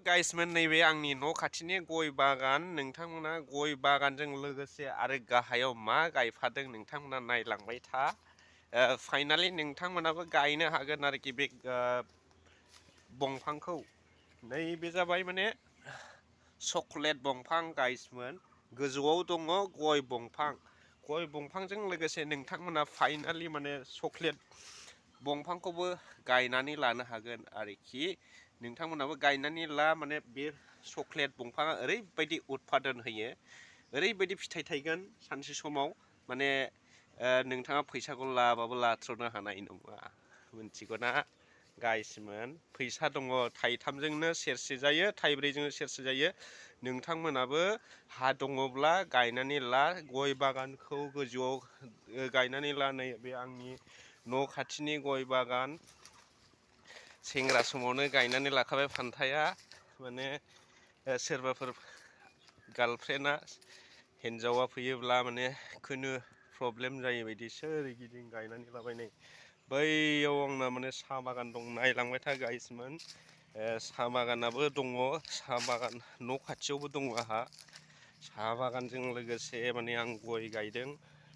गाइसमोन नैबे आंनि न' खाथिनि गय बागान नोंथांमोना गय बागानजों लोगोसे आरो गाहायाव मा गायफादों नोंथांमोना नायलांबाय था फाइनालि नोंथांमोनाबो गायनो हागोन आरोखि बे दंफांखौ नैबे जाबाय माने चकलेट दंफां गाइसमोन गोजौआव दङ गय दंफांजों लोगोसे नोंथांमोना फाइनालि माने चकलेट दंफांखौबो गायनानै लानो हागोन आरोखि नोंथांमोनाबो गायनानै ला माने बे चकलेट दंफाङा ओरैबायदि उत्पादन होयो ओरैबायदि फिथाइ थायगोन सानसे समाव माने नोंथाङा फैसाखौ लाबाबो लाथ्र'नो हानाय नङा मिथिगौना गाइसमोन फैसा दङ थाइथामजोंनो सेरसे जायो थाइब्रैजोंनो सेरसे जायो नोंथांमोनाबो हा दङब्ला गायनानै ला गय बागानखौ गोजौआव गायनानै ला नै बे आंनि न' खाथिनि गय बागान सेंग्रा समावनो गायनानै लाखाबाय फान्थाया माने सोरबाफोर गार्लफ्रेन्डआ हिन्जावा फैयोब्ला माने खोनो प्रब्लेम जायो बायदि सोरगिदिं गायनानै लाबाय नै बैयाव आंना माने साहा बागान दं नायलांबाय था गाइसमोन साहा बागानाबो दङ साहा बागान न' खाथियावबो दङ आंहा साहा बागानजों लोगोसे माने आं गय गायदों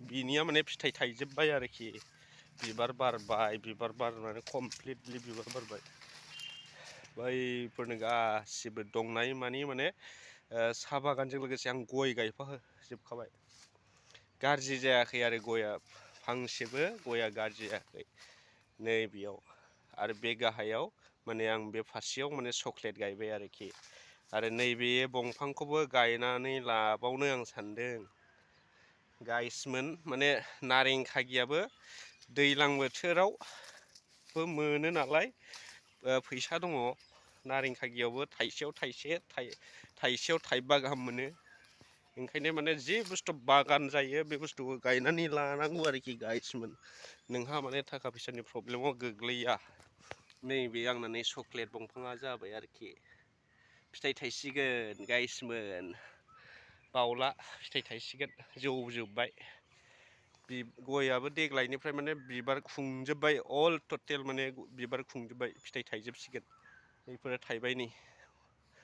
बिनिया माने फिथाइ थाइजोब्बाय आरोखि बिबार बारनानै कमप्लिटलि बिबार बारबाय बैफोरनो गासिबो दंनाय माने साहा बागानजों लोगोसे आं गय गायफाजोबखाबाय गाज्रि जायाखै आरो गया फांसेबो गया गाज्रि जायाखै नै बेयाव आरो बे गाहायाव माने आं बे फारसेयाव माने चकलेट गायबाय आरोखि आरो नैबे दंफांखौबो गायनानै लाबावनो आं सानदों गाइसमोन माने नारें खागियाबो दैज्लां बोथोरावबो मोनो नालाय फैसा दङ नारें खागियावबो थाइसेयाव थाइसेयाव थाइबा गाहाम मोनो ओंखायनो माने जे बुस्थु बागान जायो बे बुस्थुखौ गायनानै लानांगौ आरोखि गाइसमोन नोंहा माने थाखा फैसानि प्रब्लेमाव गोग्लैया नैबे आंना नै चकलेट दंफाङा जाबाय आरोखि फिथाइ थायसिगोन गाइसमोन बावला फिथाइ थायसिगोन जौजोब्बाय गयाबो देग्लायनिफ्राय माने बिबार खुंजोब्बाय अल टटेल माने बिबार खुंजोब्बाय फिथाइ थाइजोबसिगोन बेफोरो थाइबाय नै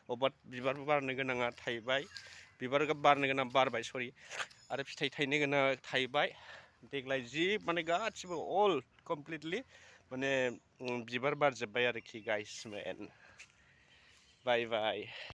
अबेबा बिबार बारनो गोनाङा थाइबाय बिबार बारनो गोनां बारबाय सरि आरो फिथाइ थायनो गोनां थाइबाय देग्लाय जि माने गासिबो अल कमप्लिटलि माने बिबार बारजोब्बाय आरोखि गाइसमोन बाय